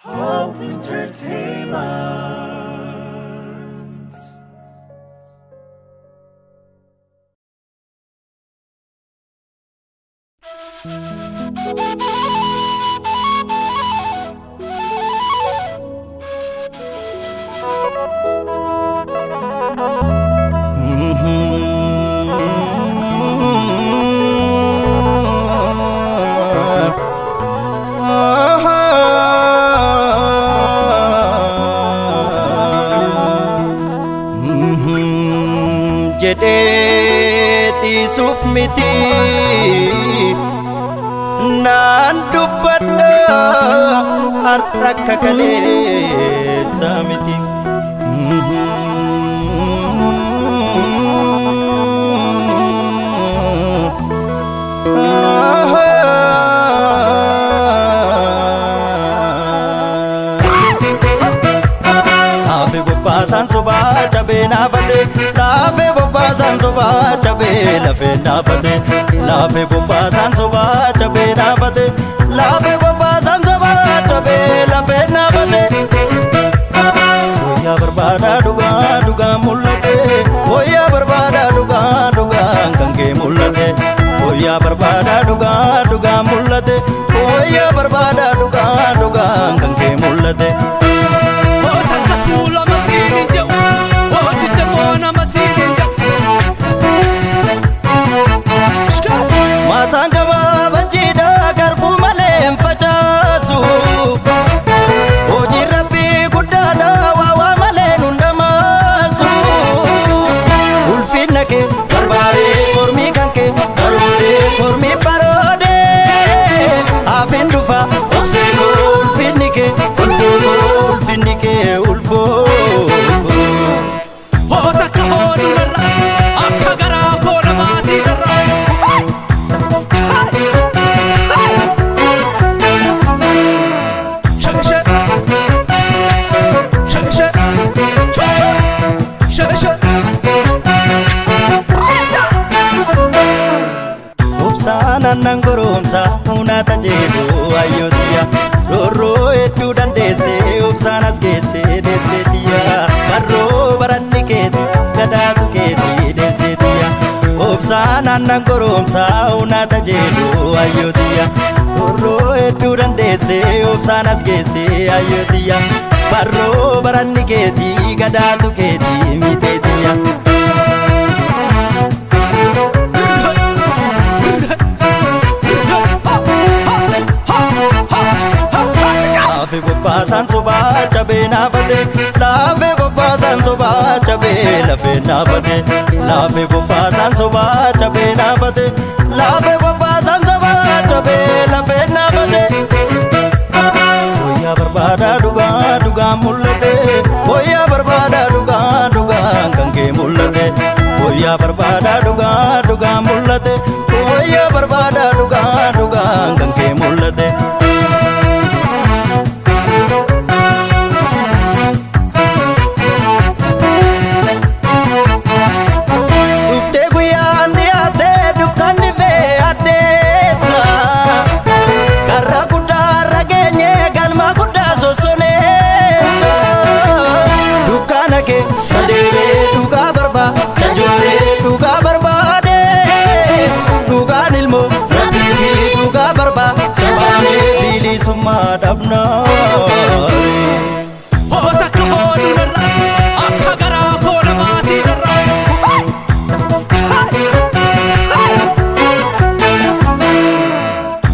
Hope Entertainment. Jedhee dhiisuuf miti naan dubbadha har'a akka kaleessa miti. Laafe bobbaasaan sobaa cabee naafate, laafe bobbaasaan sobaa cabee lafee naafate, laafe bobbaasaan sobaa cabee naafate, laafe bobbaasaan sobaa cabee lafee naafate. Wayyaa barbaadaa dhugaa dhugaa mul'ate, wayyaa barbaadaa dhugaa dhugaa kan kee mul'ate, wayyaa barbaadaa dhugaa dhugaa mul'ate, wayyaa barbaadaa dhugaa dhugaa kan kee mul'ate. Takka tuulama siin hin jedhu, hojii moona siin hin jedhu. Maasaan gabaabachiidha garbuu malee hin facaasu. Hojiin rabbii guddaadha waa waa malee nun dhamaasu. Ulfinna kee barbaadee mormii kan kee baroodee mormii baroodee hafin dhufa obsee koo ulfinni kee ulfoo koo ulfinni kee ulfoo koo. Hoo takka hooduu narra, akka garaa koo namaa sii darra. Shake shake shake shake shake. Obsaan aannan goromsa hunaata jedhu ayyootiya, roorroo hedduu dandeesse obsaan as geesse deesseetiya, barroo baranni keeti gadaatu keeti deesseetiya. Obsaan aannan goromsa hunaata jedhu ayyootiya, roorroo hedduu dandeesse obsaan as geesse ayyootiya, barroo baranni keeti gadaatu keeti miteetiya. Laafe bobbaasaan sobaa cabee naafate, laafe bobbaasaan sobaa cabee lafee naafate, laafe bobbaasaan sobaa cabee naafate, laafe bobbaasaan sobaa cabee lafee naafate. Wayyaa barbaadaa dhugaa dhugaa mul'ate, wayyaa barbaadaa dhugaa dhugaa kan kee mul'ate, wayyaa barbaadaa dhugaa dhugaa mul'ate, wayyaa barbaadaa dhugaa dhugaa kan kee mul'ate. Dhuftee guyyaan dhiyaatee dukkanni fee addeessa. Karra guddaa irra geenye galma guddaa sossoneessa. Dukkana kee sadeemee dhugaa barbaada jooree dhugaa barbaade. Dhugaan ilmoo rabbiitii dhugaa barbaada baanee bilisummaa dhabnaa. Hoo takka hooduu narra, akka garaa koo namaa sii darra.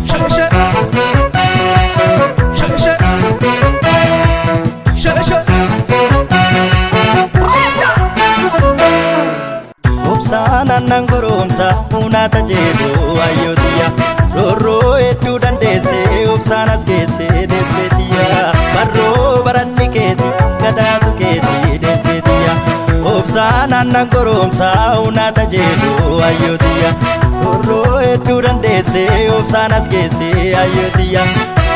Shake shake shake shake shake. Obsaan aannan goromsa hunaata jedhu ayyootiya, roorroo hedduu dandeesse obsaan as geesse deesseetiya, barroo baranni keeti gadaatu keeti deesseetiya. Obsaan aannan goromsa hunaata jedhu ayyootiya, roorroo hedduu dandeesse obsaan as geesse ayyootiya,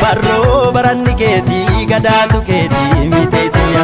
barroo baranni keeti gadaatu keeti miteetiya.